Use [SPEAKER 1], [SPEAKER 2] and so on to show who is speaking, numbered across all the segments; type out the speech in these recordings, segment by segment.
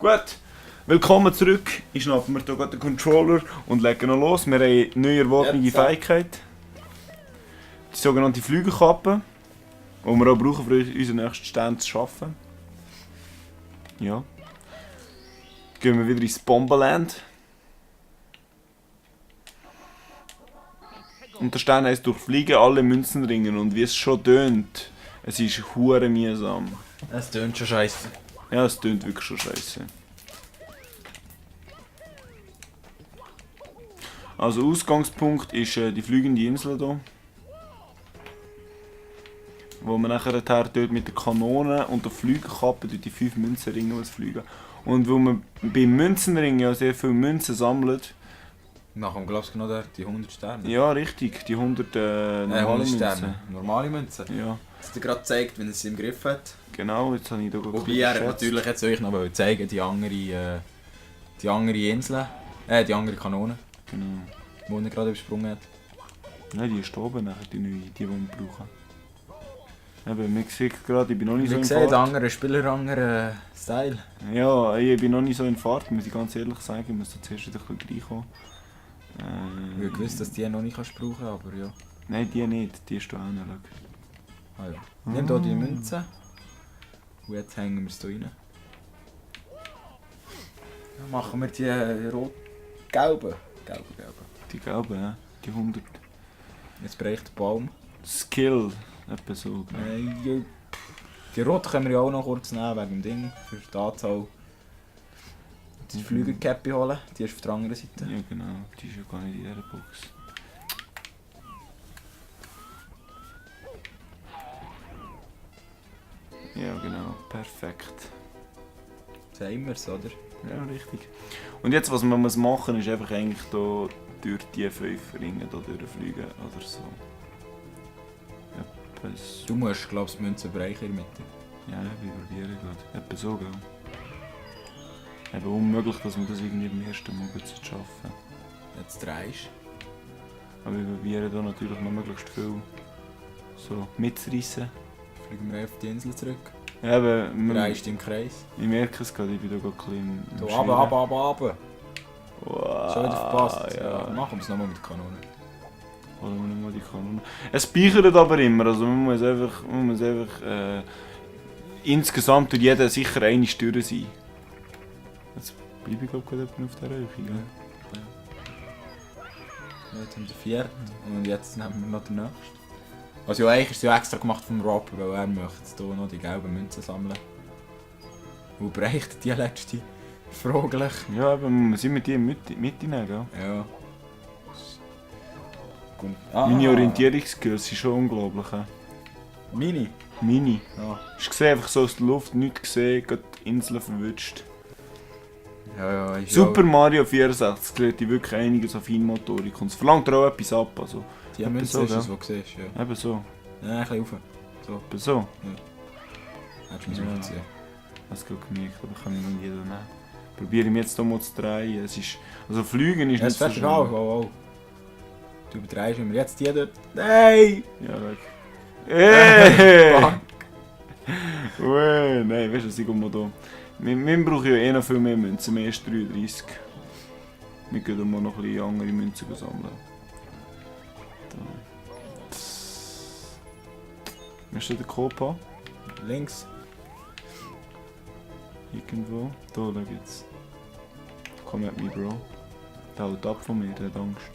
[SPEAKER 1] Gut, willkommen zurück. Ich schnappe mir hier gerade den Controller und lege noch los. Wir haben eine neu erworbene Fähigkeit. Die sogenannte Flügelkappe, die wir auch brauchen, für unseren nächsten Stand zu schaffen. Ja. Gehen wir wieder ins Bombenland. Und der Stern heisst durchfliegen alle Münzen ringen und wie es schon tönt, es ist hure mühsam.
[SPEAKER 2] Es tönt schon scheiße.
[SPEAKER 1] Ja, es tönt wirklich schon scheiße. Also Ausgangspunkt ist die fliegende Insel hier. Wo man nachher dort mit der Kanone und der Flügelkappe durch die 5 Münzenringe fliegen. Und wo man beim Münzenring ja sehr viele Münzen sammelt.
[SPEAKER 2] Machen wir glaubst du noch dort die 100 Sterne?
[SPEAKER 1] Ja, richtig, die 100 normale
[SPEAKER 2] 100
[SPEAKER 1] Münzen.
[SPEAKER 2] Sterne. Normale Münzen?
[SPEAKER 1] Ja,
[SPEAKER 2] Das hat er gerade gezeigt, wenn er sie im Griff hat.
[SPEAKER 1] genau, jetzt habe ich da gerade
[SPEAKER 2] Wobei er hat natürlich jetzt euch noch zeigen, die andere Insel, die andere Kanone,
[SPEAKER 1] Genau.
[SPEAKER 2] die er gerade übersprungen hat.
[SPEAKER 1] Nein, die ist da oben, nachher die neue, die wir brauchen. Eben, man sieht gerade, ich bin noch nicht so
[SPEAKER 2] Wie
[SPEAKER 1] in
[SPEAKER 2] gesagt,
[SPEAKER 1] Fahrt.
[SPEAKER 2] andere Spieler, andere Style.
[SPEAKER 1] Ja, ich bin noch nicht so in Fahrt, muss ich ganz ehrlich sagen. Ich muss da zuerst wieder ein bisschen reinkommen.
[SPEAKER 2] Ich habe gewusst, dass die noch nicht kannst brauchen, aber ja.
[SPEAKER 1] Nein, die nicht, die ist da hinten, schau.
[SPEAKER 2] Ah, ja. Nimm hier die Münzen. Und jetzt hängen wir es hier rein. Dann machen wir die rot-gelben. Gelbe.
[SPEAKER 1] Die gelben, ja, die 100.
[SPEAKER 2] Jetzt bricht der Baum.
[SPEAKER 1] Skill, etwa so. Gell?
[SPEAKER 2] Ja. Die roten können wir ja auch noch kurz nehmen, wegen dem Ding, für die Anzahl. Die Flügelkäppe holen, die ist auf der anderen Seite.
[SPEAKER 1] Ja genau, die ist ja gar nicht in dieser Box. Ja genau, perfekt.
[SPEAKER 2] Sagen wir es, oder?
[SPEAKER 1] Ja, richtig. Und jetzt, was man muss machen muss, ist einfach eigentlich hier durch die 5 Ringe hier durchfliegen oder so. Etwas.
[SPEAKER 2] Du musst, glaubst du, Münzen brechen in der Mitte.
[SPEAKER 1] Ja, wir probieren gerade. Etwa so, gell? Eben unmöglich, dass wir das irgendwie beim ersten Mal gut schaffen.
[SPEAKER 2] Jetzt drehst
[SPEAKER 1] Aber wir probieren hier natürlich noch möglichst viel so mitzureissen.
[SPEAKER 2] du, fliegen wir auf die Insel zurück.
[SPEAKER 1] Ja, aber
[SPEAKER 2] Drehst du im Kreis.
[SPEAKER 1] ich merke es gerade, ich bin da gerade ein bisschen
[SPEAKER 2] So,
[SPEAKER 1] im
[SPEAKER 2] runter.
[SPEAKER 1] Wow,
[SPEAKER 2] Schon wieder verpasst.
[SPEAKER 1] Ja.
[SPEAKER 2] Ja. Machen wir es nochmal mit der Kanone.
[SPEAKER 1] Holen wir nochmal die Kanone. Es speichert aber immer, also man muss einfach insgesamt durch jeden sicher eine Stüre sein. Jetzt bleibe ich glaube gerade auf der Röche, gell?
[SPEAKER 2] Jetzt haben wir den 4. Und jetzt nehmen wir noch den nächsten. Also ja, eigentlich ist es ja extra gemacht vom Rob, weil er möchte jetzt hier noch die gelben Münzen sammeln. Wo bräuchte die letzte? Fraglich.
[SPEAKER 1] Ja, aber man muss immer die mit nehmen, gell?
[SPEAKER 2] Ja.
[SPEAKER 1] Meine Orientierungsskills sind schon unglaublich.
[SPEAKER 2] Mini?
[SPEAKER 1] Meine.
[SPEAKER 2] Ja.
[SPEAKER 1] Ich sehe einfach so aus der Luft, nichts gesehen, gerade die Inseln verwünscht.
[SPEAKER 2] Ja, ist
[SPEAKER 1] Super Mario 64 lernt wirklich einiges an Feinmotorik und es verlangt dir auch etwas ab. Also,
[SPEAKER 2] Die
[SPEAKER 1] etwa
[SPEAKER 2] Münze
[SPEAKER 1] so,
[SPEAKER 2] ist es,
[SPEAKER 1] gell?
[SPEAKER 2] was du siehst, ja.
[SPEAKER 1] Eben so.
[SPEAKER 2] Ja, ein bisschen rauf. So,
[SPEAKER 1] Etwa so.
[SPEAKER 2] hättest du
[SPEAKER 1] Ja.
[SPEAKER 2] mich aufziehen.
[SPEAKER 1] Das geht gemerkt, aber kann ich noch jeder nehmen. Probiere ich jetzt hier mal zu drehen. Es ist, also Fliegen ist
[SPEAKER 2] Ja,
[SPEAKER 1] nicht
[SPEAKER 2] es
[SPEAKER 1] so
[SPEAKER 2] fährt
[SPEAKER 1] schön.
[SPEAKER 2] auch. Du übertreibst immer jetzt die dort. Nein!
[SPEAKER 1] Ja, weg. Hey!
[SPEAKER 2] Fuck.
[SPEAKER 1] Ui, nein, weißt du, was ich komme da. Wir brauchen ja eh noch viel mehr Münzen, mehr ist 33. Wir können mal noch ein bisschen andere Münzen sammeln. Da. Ist da der Copa?
[SPEAKER 2] Links.
[SPEAKER 1] Irgendwo? Da, da gibt's. Komm mit mir, Bro. Der haut ab von mir, der hat Angst.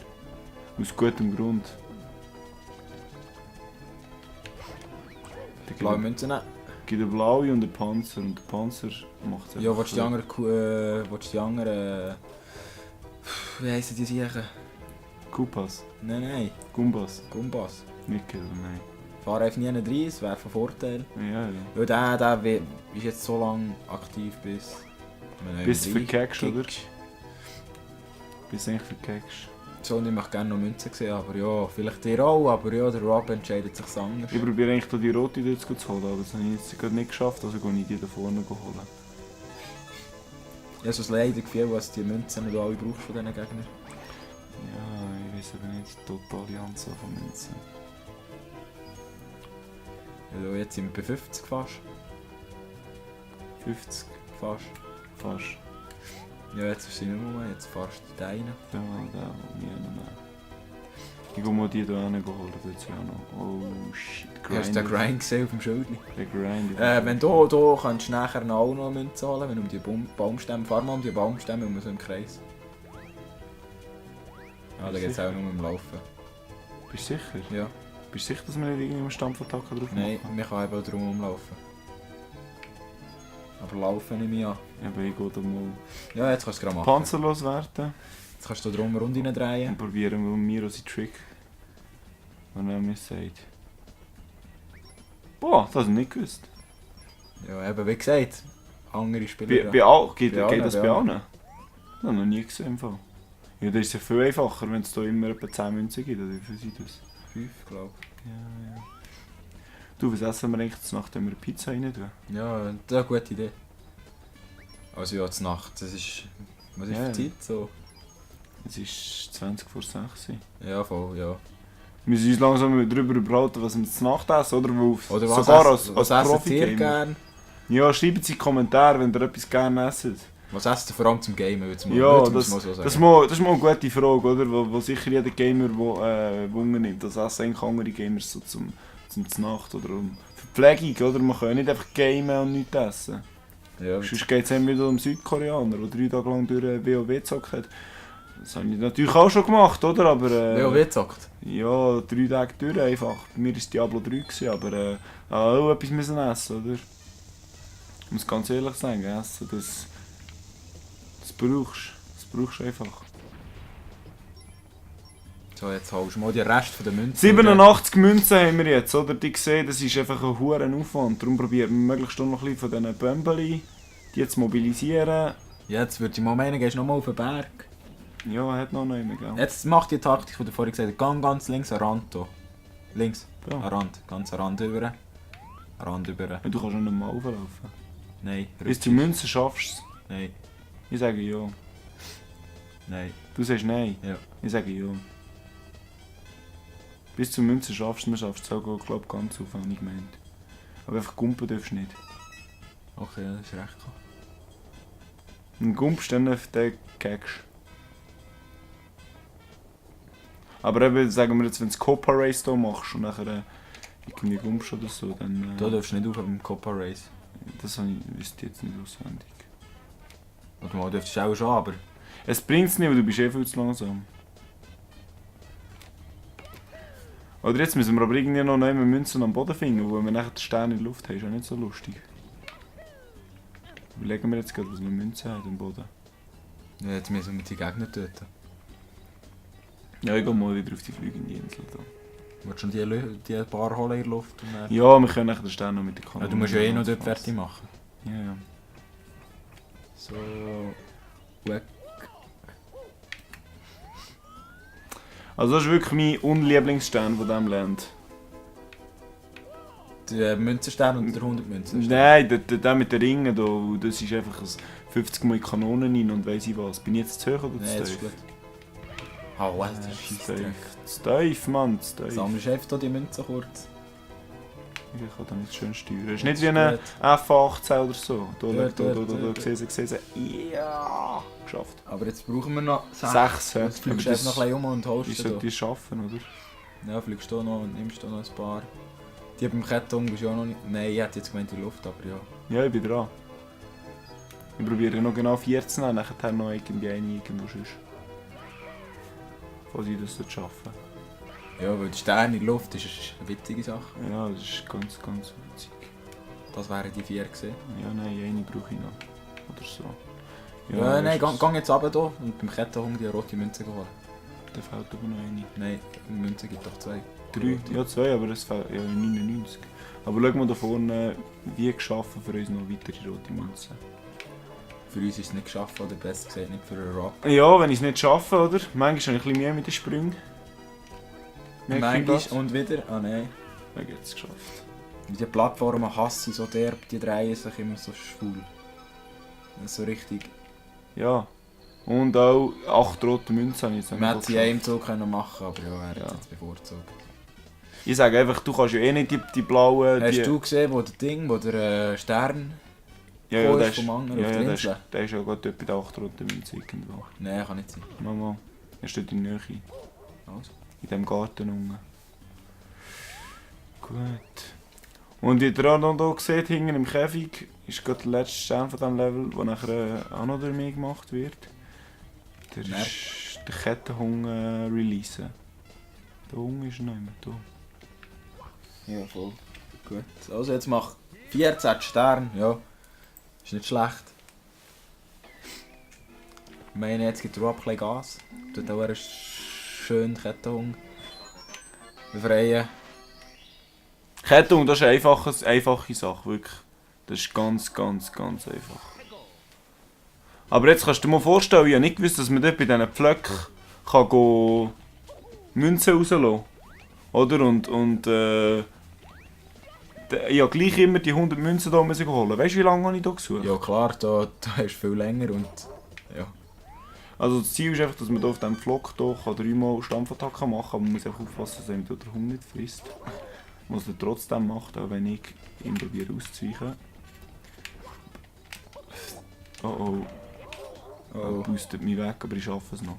[SPEAKER 1] Aus gutem Grund. Der
[SPEAKER 2] Blaue Münzen nehmen.
[SPEAKER 1] gibt eine blaue und einen Panzer. Und der Panzer macht es
[SPEAKER 2] Ja, willst du die anderen... Wie heissen die Siechen?
[SPEAKER 1] Kupas.
[SPEAKER 2] Nein.
[SPEAKER 1] Gumbas.
[SPEAKER 2] Gumbas.
[SPEAKER 1] Nicht killen, nein.
[SPEAKER 2] Fahr einfach nie rein, es wäre von Vorteil.
[SPEAKER 1] Ja, ja.
[SPEAKER 2] Ja, der ist jetzt so lange aktiv bis...
[SPEAKER 1] Bis du verkackst, oder?
[SPEAKER 2] kickst.
[SPEAKER 1] Bis du eigentlich verkackst.
[SPEAKER 2] So, und ich möchte gerne noch Münzen sehen, aber ja, vielleicht dir auch, aber ja, der Rob entscheidet sich anders.
[SPEAKER 1] Ich probiere eigentlich hier die rote dort zu holen, aber das habe ich jetzt gerade nicht geschafft, also gehe ich die da vorne holen.
[SPEAKER 2] Ich habe so ein Leidengefühl, was die Münzen nicht alle brauchst von diesen Gegnern.
[SPEAKER 1] Ja, ich weiß aber nicht, die totale Anzahl von Münzen.
[SPEAKER 2] Also jetzt sind wir bei 50 fast.
[SPEAKER 1] 50.
[SPEAKER 2] Fast.
[SPEAKER 1] Fast.
[SPEAKER 2] Ja, jetzt ist sie nicht mehr, jetzt fahrst du deine.
[SPEAKER 1] Ja, der, wo wir noch. Ich gehe mal die hier hingeholt, jetzt ja noch. Oh shit,
[SPEAKER 2] Hast du den Grind gesehen auf dem Schildli?
[SPEAKER 1] Der Grind.
[SPEAKER 2] Wenn du kannst du nachher auch noch Münzen holen, wenn du um die Baumstämme, fahr mal um die Baumstämme um so im Kreis. Ja, da geht es auch nur im Laufen.
[SPEAKER 1] Bist du sicher?
[SPEAKER 2] Ja.
[SPEAKER 1] Bist du sicher, dass wir nicht irgendeinen Stampfattacke drauf machen?
[SPEAKER 2] Nein, man kann eben auch drum umlaufen. Aber laufen nehme ich an.
[SPEAKER 1] Ja, aber ich gehe da mal
[SPEAKER 2] Ja, jetzt kannst du es gerade machen.
[SPEAKER 1] panzerlos werden
[SPEAKER 2] Jetzt kannst du da drum eine Runde drehen.
[SPEAKER 1] und probieren wir mir unseren Trick. Und er mir sagt. Boah, das habe ich nicht gewusst.
[SPEAKER 2] Ja, eben wie gesagt, andere Spieler.
[SPEAKER 1] Geht das bei allen? Das habe ich noch nie gesehen im Fall. Ja, das ist ja viel einfacher, wenn es da immer etwa 10 Münzen gibt, oder wie viel sind das?
[SPEAKER 2] 5, glaube ich.
[SPEAKER 1] Ja. Du, was essen wir eigentlich nachdem wir eine Pizza rein tun?
[SPEAKER 2] Ja, das ist eine gute Idee. Also ja, zur Nacht, das ist... Was ist
[SPEAKER 1] Ja.
[SPEAKER 2] die Zeit so?
[SPEAKER 1] Es ist 20 vor 6 Uhr.
[SPEAKER 2] Ja, voll, ja.
[SPEAKER 1] Wir müssen uns langsam darüber unterhalten, was wir zur Nacht essen, oder? Weil
[SPEAKER 2] Oder
[SPEAKER 1] sogar
[SPEAKER 2] was
[SPEAKER 1] als
[SPEAKER 2] essen
[SPEAKER 1] Profi-Gamer.
[SPEAKER 2] ihr gern?
[SPEAKER 1] Ja, schreibt es in die Kommentare, wenn ihr etwas gerne esst.
[SPEAKER 2] Was esst ihr vor allem zum Gamen?
[SPEAKER 1] Ja,
[SPEAKER 2] mal
[SPEAKER 1] das
[SPEAKER 2] so sagen.
[SPEAKER 1] ist mal eine gute Frage, oder? Wo sicher jeder Gamer Wunder nimmt. Das essen eigentlich andere Gamers so zum Nacht oder Verpflegung, oder? Man kann ja nicht einfach gamen und nichts essen.
[SPEAKER 2] Ja,
[SPEAKER 1] Sonst geht es wieder um Südkoreaner, der 3 Tage lang durch WoW gezockt hat. Das habe ich natürlich auch schon gemacht, oder? Aber,
[SPEAKER 2] WoW zockt?
[SPEAKER 1] ja, 3 Tage durch einfach. Bei mir war es Diablo 3, gewesen, aber auch etwas müssen essen, oder? Ich muss ganz ehrlich sagen, essen, das brauchst du einfach.
[SPEAKER 2] So, jetzt holst du mal den Rest von der Münzen.
[SPEAKER 1] 87 Münzen haben wir jetzt, oder? Die sehen, das ist einfach ein hoher Aufwand. Darum probieren wir möglichst noch ein bisschen von diesen Bömbeli, die zu mobilisieren.
[SPEAKER 2] Jetzt würde ich mal meinen, gehst du nochmal auf den Berg.
[SPEAKER 1] Ja, er hat noch einen, gell?
[SPEAKER 2] Jetzt mach die Taktik, die du vorhin gesagt hast. Gang ganz links an den Rand hier. Links.
[SPEAKER 1] Ja.
[SPEAKER 2] An den Rand. Ganz an den Rand über. An den Rand über.
[SPEAKER 1] Ja, du kannst schon nicht mal auflaufen.
[SPEAKER 2] Nein.
[SPEAKER 1] Bis zur Münze schaffst du es.
[SPEAKER 2] Nein.
[SPEAKER 1] Ich sage ja.
[SPEAKER 2] Nein.
[SPEAKER 1] Du sagst nein.
[SPEAKER 2] Ja.
[SPEAKER 1] Ich sage ja. Bis zur Münze schaffst du es, dann schaffst du es auch, glaube ich, ganz auf, habe ich gemeint. Aber einfach gumpen darfst du nicht.
[SPEAKER 2] Okay, das ist recht.
[SPEAKER 1] Wenn du gumpst, dann gagst. Aber eben, sagen wir jetzt, wenn du das Copa Race hier machst und nachher irgendwie gumpst oder so, dann...
[SPEAKER 2] Da darfst du nicht auf dem Copa Race.
[SPEAKER 1] Das wüsste ich jetzt nicht auswendig.
[SPEAKER 2] Oder mal dürftest du auch schon, aber...
[SPEAKER 1] Es bringt es nicht, weil du bist eh viel zu langsam. Oder jetzt müssen wir aber irgendwie noch Münzen am Boden finden, wo wir nachher den Stern in der Luft haben. Ist auch nicht so lustig. Überlegen wir jetzt gerade, was wir Münzen haben am Boden.
[SPEAKER 2] Ja, jetzt müssen wir die Gegner töten.
[SPEAKER 1] Ja, ich gehe mal wieder auf die fliegende Insel da.
[SPEAKER 2] Willst du schon die paar holen in der Luft? Und dann...
[SPEAKER 1] Ja, wir können nachher den Stern noch mit der Kanone...
[SPEAKER 2] Ja, du musst ja eh noch dort fertig machen.
[SPEAKER 1] Ja, ja.
[SPEAKER 2] So... Weg.
[SPEAKER 1] Also das ist wirklich mein Unlieblingsstern von diesem Land.
[SPEAKER 2] Der Münzenstern und der 100 Münzen.
[SPEAKER 1] Nein, der mit den Ringen da, das ist einfach ein 50 Mal Kanonen rein und weiss ich was. Bin ich jetzt zu hoch oder zu
[SPEAKER 2] Nein, das ist
[SPEAKER 1] tief?
[SPEAKER 2] gut. Oh, was? Das
[SPEAKER 1] Zu
[SPEAKER 2] ist
[SPEAKER 1] tief.
[SPEAKER 2] tief.
[SPEAKER 1] Zu tief, Mann, zu tief.
[SPEAKER 2] Sammelst du einfach die Münzen kurz.
[SPEAKER 1] Ich kann da nicht schön steuern. Es ist nicht wie eine F18 oder so. Da siehst du. Ja, geschafft.
[SPEAKER 2] Aber jetzt brauchen wir noch
[SPEAKER 1] 6.
[SPEAKER 2] Jetzt fliegst du einfach noch ein bisschen um und holst
[SPEAKER 1] Ich
[SPEAKER 2] sie
[SPEAKER 1] sollte
[SPEAKER 2] da.
[SPEAKER 1] die schaffen, oder?
[SPEAKER 2] Ja, fliegst du noch und nimmst da noch ein paar. Die beim Kettung bist du auch noch nicht... Nein, ich hätte jetzt gemeint in die Luft, aber ja.
[SPEAKER 1] Ja, ich bin dran. Ich probiere noch genau 4 zu nehmen, nachher noch irgendwie eine irgendwo sonst. Falls ich das schaffen.
[SPEAKER 2] Ja, weil der Stern in der Luft ist eine witzige Sache.
[SPEAKER 1] Ja, das ist ganz witzig.
[SPEAKER 2] Das wären die 4 gewesen.
[SPEAKER 1] Ja, nein, eine brauche ich noch. Oder so.
[SPEAKER 2] Ja, nein,
[SPEAKER 1] das-
[SPEAKER 2] gang jetzt runter hier und beim Kettenhund die rote Münze holen.
[SPEAKER 1] Da fehlt aber noch eine.
[SPEAKER 2] Nein, Münze gibt doch 2.
[SPEAKER 1] 3, ja 2, aber es fehlt ja 99. Aber schau mal da vorne, wie geschaffen für uns noch weitere rote Münzen.
[SPEAKER 2] Für uns ist es nicht geschafft, oder besser gesagt nicht für einen Rock.
[SPEAKER 1] Ja, wenn ich es nicht schaffe, oder? Manchmal habe ich ein bisschen Mühe mit den Sprüngen. Merke ich das?
[SPEAKER 2] Manchmal und wieder. Ah nein.
[SPEAKER 1] Dann hat es geschafft.
[SPEAKER 2] Die Plattformen hasse ich so derb, die drehen sich immer so schwul. Das ist so richtig.
[SPEAKER 1] Ja. Und auch 8 rote Münzen habe ich jetzt
[SPEAKER 2] Man
[SPEAKER 1] noch
[SPEAKER 2] hätte sie in
[SPEAKER 1] geschafft.
[SPEAKER 2] einem Zug können machen, aber ja, er hat
[SPEAKER 1] Ja.
[SPEAKER 2] es jetzt bevorzugt.
[SPEAKER 1] Ich sage einfach, du kannst ja eh nicht die blauen...
[SPEAKER 2] Hast
[SPEAKER 1] die...
[SPEAKER 2] du gesehen, wo der Stern
[SPEAKER 1] Ja,
[SPEAKER 2] gekommen
[SPEAKER 1] der
[SPEAKER 2] ist vom anderen
[SPEAKER 1] ja,
[SPEAKER 2] auf
[SPEAKER 1] ja,
[SPEAKER 2] der
[SPEAKER 1] der
[SPEAKER 2] Insel?
[SPEAKER 1] der ist ja gerade bei der 8 Runde irgendwo.
[SPEAKER 2] Nein, kann nicht sein.
[SPEAKER 1] Mama, er steht in der Nähe.
[SPEAKER 2] Also.
[SPEAKER 1] In diesem Garten unten. Gut. Und wie ihr auch noch hier seht, hinten im Käfig, ist gerade der letzte Stern von diesem Level, der nachher auch noch durch mich gemacht wird. Der
[SPEAKER 2] Nerv.
[SPEAKER 1] ist der Kettenhunger releasen. Der Hunger ist noch immer da.
[SPEAKER 2] Ja, voll. Gut. Also jetzt mach 14 Sterne. Ja. Ist nicht schlecht. Ich meine, jetzt gibt Rob ein bisschen Gas. Tut auch einen schönen Kettenhunger befreien.
[SPEAKER 1] Kettung, das ist eine einfache Sache, wirklich. Das ist ganz einfach. Aber jetzt kannst du dir mal vorstellen, ich habe nicht gewusst, dass man dort bei diesen Pflöcken kann go Münzen rauslassen kann. Oder? Ich habe gleich immer die 100 Münzen hier müssen holen. Weißt du, wie lange habe ich hier gesucht?
[SPEAKER 2] Ja klar, da ist viel länger und ja.
[SPEAKER 1] Also das Ziel ist einfach, dass man hier auf diesem Pflock hier 3-mal Stampfattacke machen kann, aber man muss einfach aufpassen, dass einem der Hund nicht frisst. Was er trotzdem macht, auch wenn ich ihn probiere auszuweichen. Oh oh. Er
[SPEAKER 2] Oh.
[SPEAKER 1] boostet mich weg, aber ich schaffe es noch.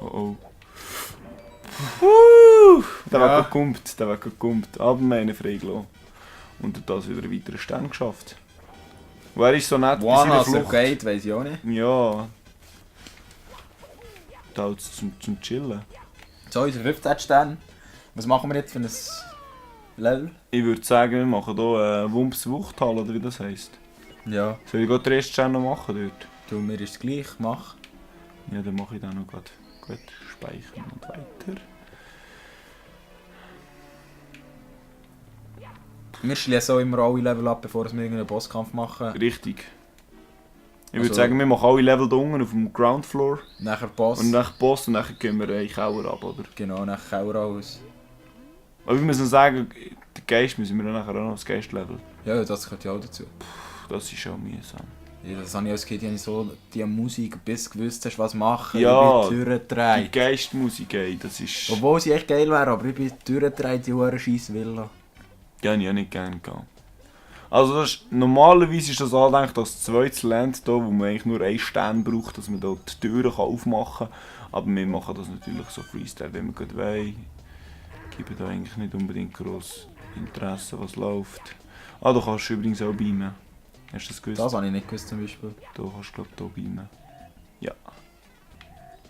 [SPEAKER 1] Oh oh. Der
[SPEAKER 2] Ja.
[SPEAKER 1] wird gekumpelt. Aber meine freigelassen. Und hat das wieder einen weiteren Stern geschafft. Und er ist so nett bei seiner
[SPEAKER 2] One
[SPEAKER 1] Flucht.
[SPEAKER 2] geht, weiss ich auch nicht.
[SPEAKER 1] Ja. Da halt zum Chillen.
[SPEAKER 2] So, unser 15 Sterne. Was machen wir jetzt für ein Level?
[SPEAKER 1] Ich würde sagen, wir machen hier Wumps Wuchthall, oder wie das heisst.
[SPEAKER 2] Ja.
[SPEAKER 1] Soll ich gerade den ersten Stern noch machen dort?
[SPEAKER 2] Du, mir ist es gleich, mach.
[SPEAKER 1] Ja, dann mache ich den noch gerade. Gut, speichern und weiter.
[SPEAKER 2] Wir schließen auch immer alle Level ab, bevor wir irgendeinen Bosskampf machen.
[SPEAKER 1] Richtig. Ich würde
[SPEAKER 2] Also-
[SPEAKER 1] sagen, wir machen alle Level da unten auf dem Ground Floor.
[SPEAKER 2] Nachher Boss.
[SPEAKER 1] Und nach Boss und dann gehen wir in den Keller ab, oder?
[SPEAKER 2] Genau, nachher Keller aus.
[SPEAKER 1] Aber wir müssen sagen, den Geist müssen wir dann nachher auch noch das Geist-Level.
[SPEAKER 2] Ja, das gehört ja auch dazu.
[SPEAKER 1] Das ist schon mühsam.
[SPEAKER 2] Ja, das habe ich als Kind so die Musik, bis du gewusst hast, was machen.
[SPEAKER 1] Ja,
[SPEAKER 2] ich bin
[SPEAKER 1] Die
[SPEAKER 2] durchgedreht.
[SPEAKER 1] Geistmusik, ey, das ist...
[SPEAKER 2] Obwohl sie echt geil wäre, aber ich bin durchgedreht, die hohe scheiß Villa.
[SPEAKER 1] Ja, ich auch nicht gerne gehabt. Also das ist, normalerweise ist das angedenkt als zweites Land hier, wo man eigentlich nur einen Stern braucht, dass man dort die Türen aufmachen kann. Aber wir machen das natürlich so Freestyle, wenn wir gerade wollen. Geben da eigentlich nicht unbedingt gross Interesse, was läuft. Ah, du kannst übrigens auch beamen. Hast du das gewusst?
[SPEAKER 2] Das habe ich nicht gewusst zum Beispiel.
[SPEAKER 1] Du kannst glaube ich hier beamen. Ja,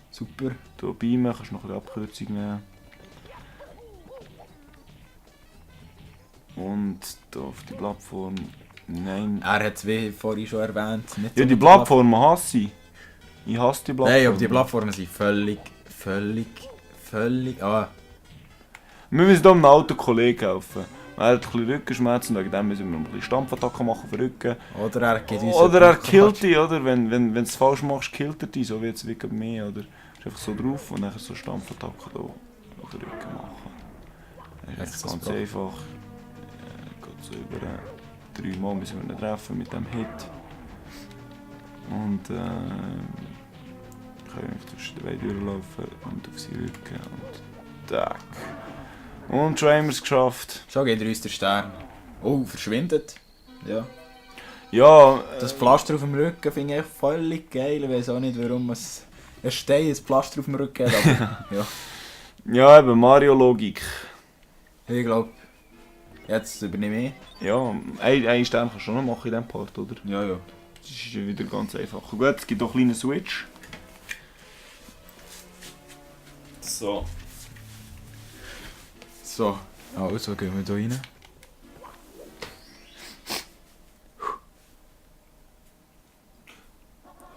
[SPEAKER 2] Super.
[SPEAKER 1] hier beamen, kannst noch eine Abkürzung nehmen. Und hier auf die Plattform... Nein.
[SPEAKER 2] Er hat es wie vorhin schon erwähnt. Nicht
[SPEAKER 1] Ja,
[SPEAKER 2] so
[SPEAKER 1] die
[SPEAKER 2] eine
[SPEAKER 1] Plattformen hasse ich. Ich hasse die Plattformen.
[SPEAKER 2] Nein, aber die Plattformen sind völlig... Ah,
[SPEAKER 1] Wir müssen hier einem alten Kollegen helfen. Er hat ein bisschen Rückenschmerzen und wegen dem müssen wir ein bisschen Stampfattacken machen für den Rücken.
[SPEAKER 2] oder er gibt uns...
[SPEAKER 1] Oder er killt dich, oder? Wenn du es falsch machst, killt er dich, so wie jetzt wie bei mir, oder? Ist einfach so drauf und dann so Stampfattacken hier auf den Rücken machen. Das ist
[SPEAKER 2] Jetzt
[SPEAKER 1] ganz
[SPEAKER 2] das
[SPEAKER 1] einfach. Geht so über 3 Mal müssen wir ihn treffen mit dem Hit. Und können wir zwischen den Beinen durchlaufen und auf seinen Rücken und tack. Und schon haben wir es geschafft.
[SPEAKER 2] Schon geht er uns der Stern. Oh, verschwindet. Ja.
[SPEAKER 1] Ja,
[SPEAKER 2] Das Pflaster auf dem Rücken finde ich völlig geil. Ich weiß auch nicht, warum es... Es steht ein Pflaster auf dem Rücken, aber ja.
[SPEAKER 1] ja, eben Mario-Logik.
[SPEAKER 2] Ich glaube, jetzt übernehme ich.
[SPEAKER 1] Ja, einen Stern kannst du schon noch machen in diesem Part, oder?
[SPEAKER 2] Ja, ja.
[SPEAKER 1] Das ist ja wieder ganz einfach. Gut, es gibt auch einen kleinen Switch. So.
[SPEAKER 2] So, also gehen wir hier rein.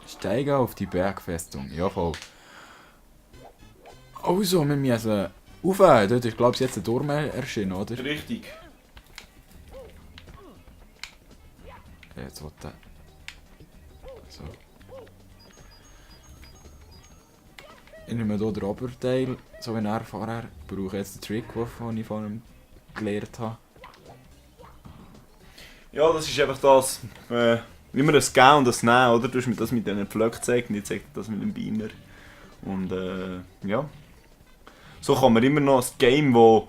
[SPEAKER 2] Steigen auf die Bergfestung, ja voll. Also, wir müssen rauf. Dort ist, glaube ich, jetzt ein Turm erschienen, oder?
[SPEAKER 1] Richtig.
[SPEAKER 2] Jetzt wird der... So. Ich nehme hier den Oberteil, so wie er vorher. Ich brauche jetzt den Trick, den ich von ihm gelernt habe.
[SPEAKER 1] Ja, das ist einfach das. Immer das Gehen und das Nehmen, oder? Du hast mir das mit diesen Pflöcken gezeigt und ich zeige dir das mit dem Beamer. Und ja. So kann man immer noch ein Game, das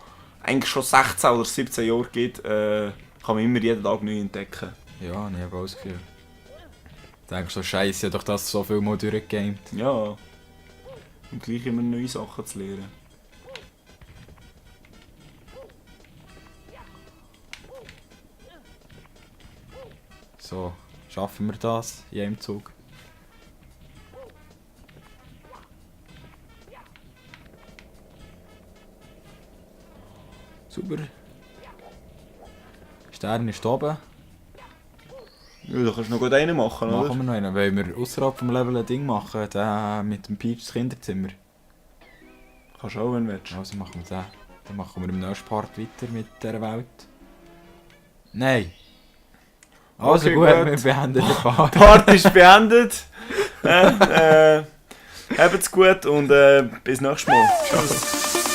[SPEAKER 1] eigentlich schon 16 oder 17 Jahre geht, kann kann man immer jeden Tag neu entdecken.
[SPEAKER 2] Ja, ich habe auch das Gefühl. Ich denke so, scheiße, doch das so viel mal durchgegamed.
[SPEAKER 1] Ja. Und gleich immer neue Sachen zu lernen.
[SPEAKER 2] So, schaffen wir das in einem Zug? Super. Stern ist oben.
[SPEAKER 1] Ja, da kannst du noch gut einen machen, oder?
[SPEAKER 2] Machen wir noch einen. Wollen wir außerhalb vom Level ein Ding machen? Den mit dem Peach's Kinderzimmer.
[SPEAKER 1] Kannst du auch, wenn du willst.
[SPEAKER 2] Also machen wir den. Dann machen wir im nächsten Part weiter mit dieser Welt. Nein! Also
[SPEAKER 1] Okay,
[SPEAKER 2] gut,
[SPEAKER 1] gut.
[SPEAKER 2] wir beenden den Part.
[SPEAKER 1] Part ist beendet. Habt's gut und bis nächstes Mal. Tschüss.